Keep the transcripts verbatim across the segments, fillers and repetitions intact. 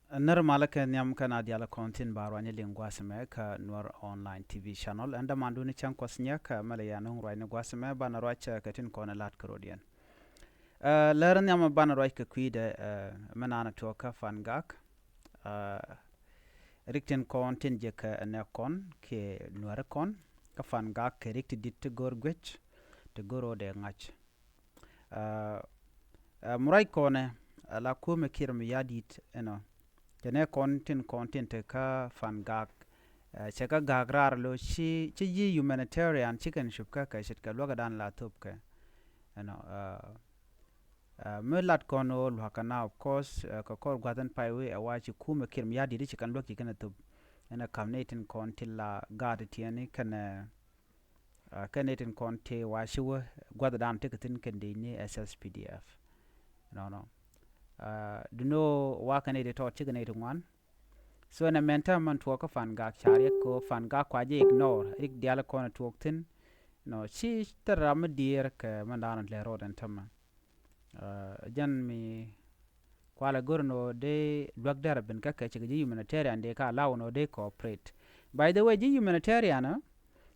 Nir malä kɛ nhiam kä na dial kɔn thin ba ruany liŋ gua̱a̱th mɛ kä Nuer Online T V channel. Ɛn dämandu ni cäŋ kuɔth nyɛ kä mɛlɛ yan nuŋ ruany ni gua̱a̱th mɛ banɛ ruac kɛ tin kɔn lat kä rodiɛn. Ɛ, lär nhiam banɛ ruac kɛ kui̱dɛ, ɛ, mɛ naan tuɔk kä Fangak. Ɛ, rik tin kɔn tin jɛ kɛ nɛ kɔn kɛ Nuɛri kɔn kä Fangak kɛ rik ti dit ti go̱r guec ti go̱r rɔɔdɛ ŋa̱c. Ɛ, ɛ, murac kɔnɛ, ɛ, la kumɛ Kiir Mayardit ɛnɔ. Cɛ nɛ kɔn tin kɔn tin te kä Fangak. Ɛ, cɛ kä gak raar lo ci, ci ji̱ humanitarian ci kɛn cup kä kɛ ce̱tkɛ luäkädan la thop kɛ. Ɛnɔ, ɛ, ɛ, mi lat kɔn ɣöö lua̱kä na, of course, ɛ, kɛ kɔr gua̱th ɛn pay wee ɛ wa ci kumɛ Kiir Mayardit ci kɛn luäk ci kɛn ɛ thop. Ɛn ɛ ka̱m nɛ tin kɔn tin la gaat tiɛni kɛn, ɛ, Ɛ, kɛn nɛy tin kɔn tëë wa ci wä gua̱thdan tekɛ thi̱n kɛn dee ni S S P D F. Nɔnɔ. Ɛ, duno wa kɛn nɛy ti tɔt cikɛ nɛy ti ŋuan. So ɛn ɛ mɛn täämɛ mɛn tuɔɔk kä Fangak ca riɛk kɛ ɣöö Fangak kua jɛ ignore. Rik diaal kɔn ɛ tuɔɔk thi̱n. Nɔ, ci thil ram mi diɛɛr kɛ mɛn da̱a̱n lɛ road ɛn tämɛ. Ɛ, jɛn mi kualɛ go̱r nɔ dee luäk dɛr a ben kä kɛ cikɛ ji̱ humanitarian dee ka allow nɔ dee cooperate. By the way, ji̱ humanitarian,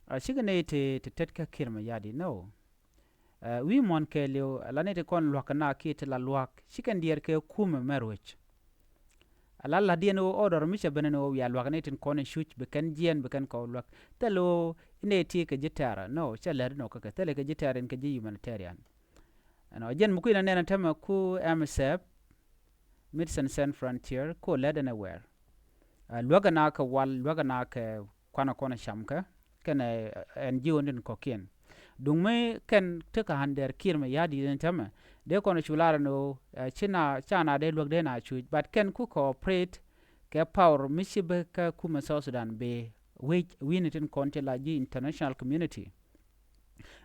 ɛ, cikɛ nɛy ti, ti tet kä Kiir Mayardit, no. Ɛ, wi̱i̱ muɔ̱n kɛɛliw, ɛ, la nɛy ti kɔn luäk kɛ na kiɛ ti la luäk, cikɛn diɛɛr kɛ kumɛ mɛ ruec. Ɛ, la la̱tdiɛn ɣöö order mi cɛ ben ɛn ɣöö wiaa luäk nɛy tin kɔn in cuc, bi kɛn jiɛɛn, bi kɛn kɔn luäk. Thilɛ ɣöö nɛy ti kɛ ji̱ tɛ̈rä, no, cɛ lɛr nɔ kä kɛ, thilɛ kɛ ji̱ tɛ̈rä in kɛ ji̱ humanitarian. Ɛnɔ, jɛn mi kui̱n anɛn tämɛ ku M S F, Médecins Sans Frontières, ku lät ɛn ɛ wɛɛr. Ɛ, luäk ɛn a kɛ wal, luäk ɛn a kɛ kuanɛ kɔn ɛ cam kɛ, kɛn ɛ, ɛ, N G O ni tin kɔ̱kiɛn. Duŋ mi kɛn tekɛ under Kiir Mayardit ɛn tämɛ, dee kɔn ɛ cu lar ɛn ɣöö, ɛ, ci na, ca na dee luäk dee na cuc, but kɛn ku cooperate kɛ power mi ci bä kä kumɛ South Sudan bee wec wi̱i̱ni tin kɔn ti la ji̱ international community.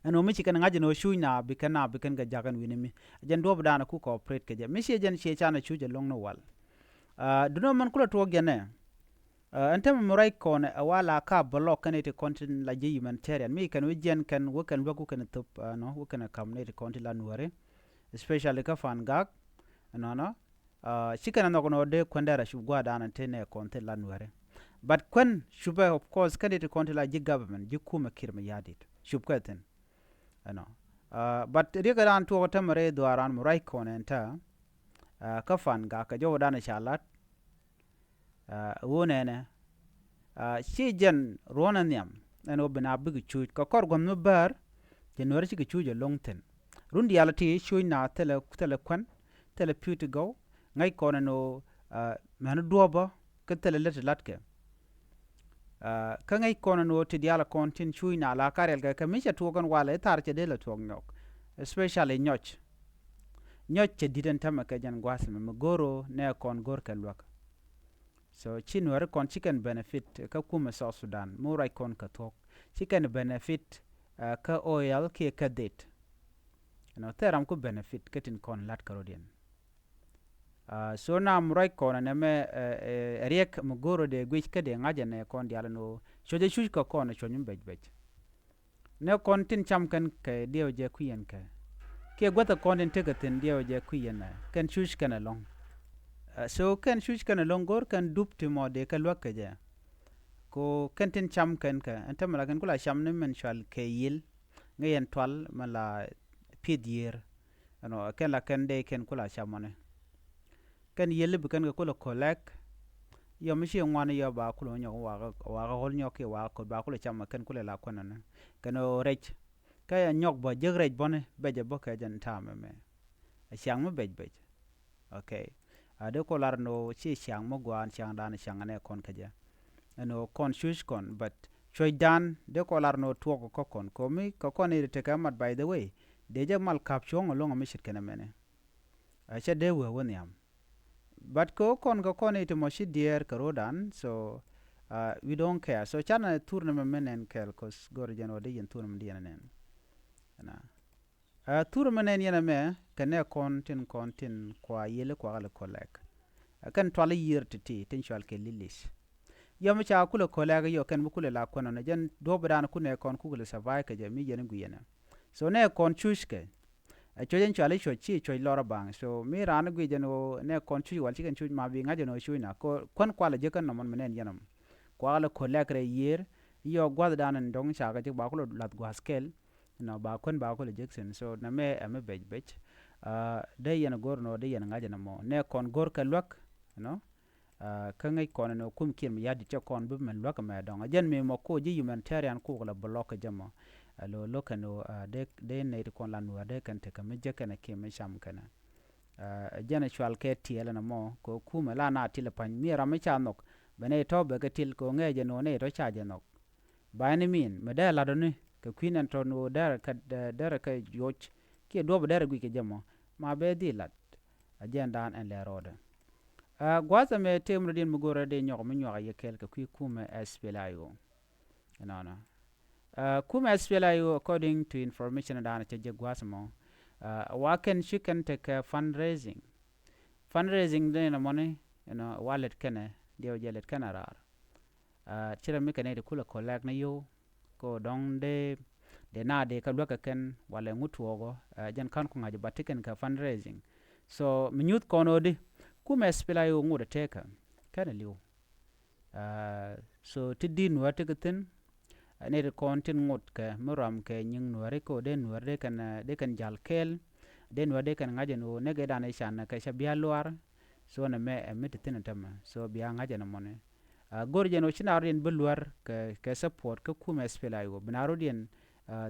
Ɛn ɣöö mi ci kɛn ŋa̱c ɛn ɣöö cuc na bi kɛn na bi kɛn kɛ ja̱k ɛn wi̱ni mi. Jɛn duɔ̱ɔ̱pdan ku cooperate kɛ jɛ. Mi ciɛ jɛn ciɛ canɛ cuc ɛlɔ̱ŋ ni wal. Ɛ, duno mɛn kulɛ tuɔɔk jɛn ɛ. Ɛ, ɛn tämɛ mi ruac kɔn ɛ wa la ka block kɛn iti kɔn tin la ji̱ humanitarian. Mi kɛn wi̱c jiɛn kɛn wä kɛn luäk wä kɛn thop, ɛ, nɔ, wä kɛn ka̱m ni iti kɔn tin la Nuääri. Especially kä Fangak. Ɛnɔnɔ. Ɛ, ci kɛn ɛ nhɔk nɔ dee kuɛn dɛr a cup gua̱a̱r da̱a̱n te nɛ kɔn thil la Nuääri. But kuɛn cupɛ, of course, kɛn it kɔn ti la ji̱ government, ji̱ kumɛ Kiir Mayardit. Cup kɛ thi̱n. Ɛnɔ. Ɛ, but riɛk dan tuɔk tämɛ rɛy dhuaaran mi ruac kɔn ɛn tɛ. Ɛ, kä Fangak kɛ jɔwä dan ca lat. Ɛ, wun ɛnɛ. Ɛ, ci jɛn ruɔ̱n ɛ nhiam. Ɛn ɣöö bi na bikɛ cuc. Kɛ kɔr gua̱th mi bäär. Cɛ Nuääri cikɛ cuc ɛlɔ̱ŋ thi̱n. Run diaal ti cuc na thilɛ, thilɛ kuɛn. Thilɛ pi̱w ti gɔw. Ŋäc kɔn ɛn ɣöö, ɛ, mɛn duɔ̱ɔ̱pä kä thilɛ lät ti latkɛ. Ɛ, kä ŋäc kɔn ɛn ɣöö ti diaal kɔn tin cuc na la ka riɛl kɛ kɛ mi cɛ tuɔɔk ɛn walɛ i̱ thar cɛ dee lɛ tuɔɔk nyɔk. Especially nyɔc. Nyɔc cɛ di̱t ɛn tämɛ kɛ jɛn gua̱a̱th ɛmɛ mi go̱r ɣöö nɛ kɔn go̱r kɛ luäk. So ci Nuääri kɔn ci kɛn benefit kä kumɛ South Sudan mi ruac kɔn kɛ thuɔ̱k. Ci kɛn benefit, ɛ, kä oil kiɛ kä dhet. Ɛnɔ thil ram ku benefit kä tin kɔn la̱t kärɔ̱diɛn. Ɛ, so na mi ruac kɔn ɛn ɛmɛ, ɛ, ɛ, ɛ riɛk mi go̱o̱r ɔ dee guic kä dee ŋa̱c ɛn ɛ kɔn diaal ɛn ɣöö cuɔ̱cɛ cuc kɛ kɔn ɛ cuɔ̱ny mi bɛc bɛc. Nɛ kɔn tin cam kɛn kɛ diɛw jɛ kui̱ yɛn kɛ. Kiɛ guäthɛ kɔn tin tekɛ thi̱n diɛw jɛ kui̱ yɛn ɛ. Kɛn cuc kɛn ɛlɔ̱ŋ. Ɛ, so kɛn cuc kɛn ɛlɔ̱ŋ go̱o̱r kɛn dup ti mɔ dee kɛ luäk kɛ jɛ. Ko kɛn tin cam kɛn kɛ. Ɛn tämɛ la kɛn kula cam ni mɛn cual kɛ yiël. Ŋäc yɛn tual mɛ la pi̱eth yiër. Ɛnɔ, kɛn la kɛn dee kɛn kula cam mɔni. Kɛn yiël i̱ bi kɛn kɛ kulɛ collect. Yɔ mi ci ŋuan yɔ ba kulɛ nyɔk wakä, wakä ɣɔl nyɔk kiɛ wakä ko̱t ba kulɛ cam mɛ kɛn kulɛ la kuɛn ɛnɔ. Kɛn ɣöö rɛc. Kä yɛ nyɔk bä jek rɛc bäni bɛ jɛ bä kɛ jɛn ta̱a̱ mɛmɛ. Ɛ ciaŋ mi bɛc bɛc. Okay. A dee kɔ lar ni ɣöö ci ciaŋ mi gua̱a̱n ciaŋdan ciaŋ ɛnɛ kɔn kä jɛ. Ɛn ɣöö kɔn cuc kɔn, but cuɔ̱cdan dee kɔ lar ni ɣöö tuɔɔk kä kɔn. Komi kä kɔn i̱ ri tekɛ mat, by the way. Dee jɛ mal ka̱p cuɔ̱ŋ ɛlɔ̱ŋ mi ce̱tkɛ nɛmɛni. Ɛ cɛ dee wee wä nhiam. But kɛ ɣöö kɔn kɛ kɔn i̱ ti mɔ ci diɛɛr kɛ ro̱dan, so, uh, we don't care. So canɛ thur nɛmɛ mi nɛn kɛɛl, 'cause go̱r jɛn ɣöö dee yɛn thur nɛmɛ dee yɛn nɛn. Ɛna. Ɛ, thur mi nɛn yɛn ɛmɛ kɛ nɛ kɔn tin, kɔn tin kua yiëli kua kɛ lɛ kɔlɛk. Ɛ, kɛn tual yiër ti̱ti̱ tin cual kɛ lilis. Yɔ mi ca kulɛ kɔlɛk yɔ kɛn bi kulɛ la kuɛn ɔnɛ jɛn duɔ̱p dan kunɛ kɔn kukɛ lɛ survive kɛ jɛ mi yɛn guiɛnɛ. So nɛ kɔn cuc kɛ. Ɛ cuɔc ɛn cuali cuɔc ci cuɔc lɔr a baŋ. So mi raan guic ɛn ɣöö nɛ kɔn cuc wal cikɛn cuc ma bi ŋa̱c ɛn ɣöö cuc na kɔ kuän kual a jek kɛn nɔmɔ mi nɛn yɛn ɔm. Kual a kɔ lɛk rɛy yiër yɔ gua̱thdan ɛn dɔ̱ŋ cakɛ jek ba kulɔ lath gua̱th kɛl. Nɔ ba kuän ba kulɔ jek thin. So nɛ mɛ ɛmɛ bec bec. Dee yɛn go̱r nɔ dee yɛn ŋa̱c ɛn ɛmɔ nɛ kɔn go̱r kɛ luäk. Nɔ Kä ŋäc kɔn ɛn ɔ kum kiɛn mi ya̱di̱t cɛ kɔn bi mɛn luäk ɛmɛ dɔ̱ŋ. Ɛ jɛn mi mɔ koc ji̱ humanitarian kuk la block kɛ jɛ mɔ. Ɛ lo̱ lo̱k kɛn ɔ dee nɛy ti kɔn la nuäär dee kɛn tekɛ mi jek kɛn ɛ kiɛ mi cam kɛn ɛ. Ɛ jɛn ɛ cual kɛ tiɛɛl ɛn ɛmɔ kɛ ɔ kum ɛ la na til ɛ pa̱ny mi ɛ ram mi ca nhɔk. Bɛ nɛy tɔ̱ bɛ kɛ til kɛ ɔ ŋɛɛ jɛ ni ɔ nɛy tɔ̱ ca jɛ nhɔk. Ba ɛn imin mɛ dee lat ɔni kɛ kui̱n ɛn tɔ̱ ni ɣöö derɛ kɛ derɛ kɛ juɔc kiɛ duɔ̱p derɛ guic kɛ jɛ mɔ ma bee dhil lat. A jiɛn daan ɛn lɛ rɔɔdɛ. Gua̱th ɛmɛ tëë mɛ rɔ̱diɛn mi go̱rɛ dee nyɔk mi nyuak a yɛ kɛɛl kɛ kui̱ kumɛ S P L A I O. Ɛnɔnɔ kumɛ S P L A I O according to information daan cɛ jɛ gua̱th ɛmɔ. Wa kɛn ci kɛn tekɛ fundraising. Fundraising dee nɔ mɔni ɛnɔ wa lɛt kɛnɛ diɛw jɛ lɛt kɛnɛ raar. Cirɛ mi kɛ nɛy ti kulɛ kɔlɛk ni yio̱w. Ko dɔ̱ŋ dee dee na dee kɛ luäk kɛ kɛn walɛ ŋut tuɔɔkɔ. Jɛn ka̱n ku ŋa̱c ba ti kɛn kɛ fundraising. So mi nyuth kɔn ɣöö di kumɛ S P L A I O ŋut ɛ tekä kɛn ɛ li̱w. So ti di̱t nuäär ti kɛ thi̱n. Nɛy ti kɔn tin ŋut kɛ mi ruam kɛ nyiŋ nuääri ko dee nuäär dee kɛn dee kɛn ja̱l kɛɛl. Dee nuäär dee kɛn ŋa̱c ɛn ɣöö nɛ gɛ dan i̱ can kɛ cɛ bia luaar. So nɛ mɛ ɛ mi ti thi̱n ɛ tämɛ so bia ŋa̱c ɛn ɛmɔni. Go̱r jɛn ɔ ci na rɔ̱diɛn bi luär kɛ kɛ support kä kumɛ S P L A I O bi na rɔ̱diɛn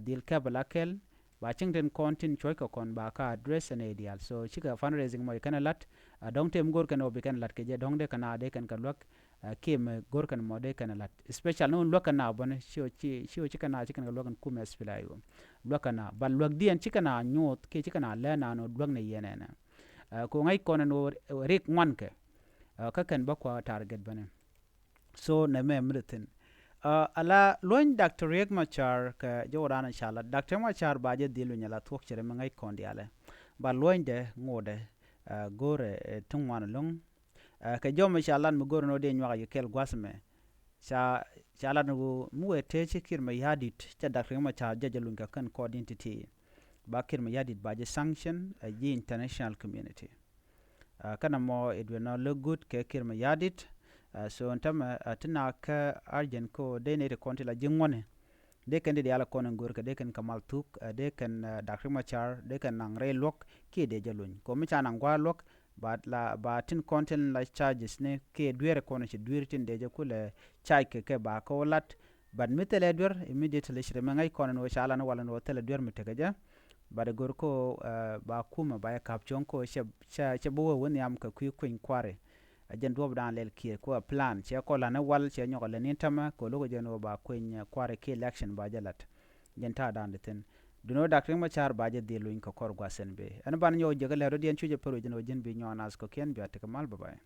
dhil kɛp ala kɛl. Ba cieŋ tin kɔn tin cuɔ̱c kɛ kɔn ba ka address ɛn ɛ diaal so cikɛ fundraising mɔc kɛn ɛ la̱t. Dɔ̱ŋ tëë mi go̱r kɛn ɔ bi kɛn la̱t kɛ jɛ dɔ̱ŋ dee kɛ na dee kɛn kɛ luäk. Kiɛ mɛ go̱r kɛn mɔ dee kɛn ɛ la̱t especially ni wun luäk kɛn na bäni ci ɔ ci ci ɔ ci kɛn na ci kɛn kɛ luäk ɛn kumɛ S P L A I O. Luäk kɛn na but luäk diɛn ci kɛn na nyuɔth kiɛ ci kɛn na lɛn na nɔ luäk ni yɛn ɛnɛ. Ko ŋäc kɔn ɛn ɣöö rik ŋuan kɛ kä kɛn bä kua target bäni. So nɛ mɛ mi dee thi̱n. Ala luɔ̱ny Doctor Riek Machar kɛ jɔwdan ca lat Doctor Riek Machar ba jɛ dhil wi̱ny ala thuɔ̱k cɛ rɛ mi ŋäc kɔn diaalɛ. Ba luɔ̱nydɛ ŋotdɛ go̱rɛ ti ŋuan lo̱ŋ. Kɛ jɔmɛ ca lat mi go̱rɛ nɔ dee nyuak a yi kɛl gua̱th mɛ. Ca ca lat ni wu mi wee tëë ci Kiir Mayardit ca Doctor Riek Machar jɛ jɛ luny kɛ kɛn kɔɔdin ti̱ti̱. Ba Kiir Mayardit ba jɛ sanction a ji̱ international community. Kɛn ɛmɔ it will not look good kɛ Kiir Mayardit. So ɛn tämɛ ti na kä urgent ko dee nɛy ti kɔn ti la ji̱ ŋuɔ̱ni. Dee kɛn ti diaal kɔn in go̱o̱r kɛ dee kɛn kɛ mal thuk dee kɛn Doctor Riek Machar dee kɛn naŋ rɛy luɔ̱k kiɛ dee jɛ luny ko mi ca naŋ gua̱a̱r luɔ̱k. Ba la ba tin kɔn tin la charges ni kiɛ dueer kɔn ci dueer tin dee jɛ kulɛ charge kɛ kɛ ba kä wä lat. But mi thilɛ duer immediately ci ri mi ŋäc kɔn ɛn ɣöö ca lan wal ɛn ɣöö thilɛ duer mi tekɛ jɛ. But go̱r ko ba kumɛ ba yɛ ka̱p cuɔ̱ŋ ko cɛ bi wee wä nhiam kɛ kui̱ kueny kua̱ri. A jɛn duɔ̱ɔ̱pdan lɛl kiɛ ko a plan cɛ kɔ lan wal cɛ nyɔk a lɛ ni̱n tämɛ ko lo̱k jɛn ɣöö ba kueny kua̱ri kiɛ election ba jɛ lat. Jɛn ta̱a̱dan di thi̱n. Duni wä Doctor Riek Machar ba jɛ dhil luny kɛ kɔr gua̱th ɛn bee ɛn ban nyɔk jɛ kɛ lɛr rɔ̱diɛn cucɛ pär wec ɛn ɣöö ji̱n bi nyɔk nath kɔ̱kiɛn bia tekɛ mal bä bay.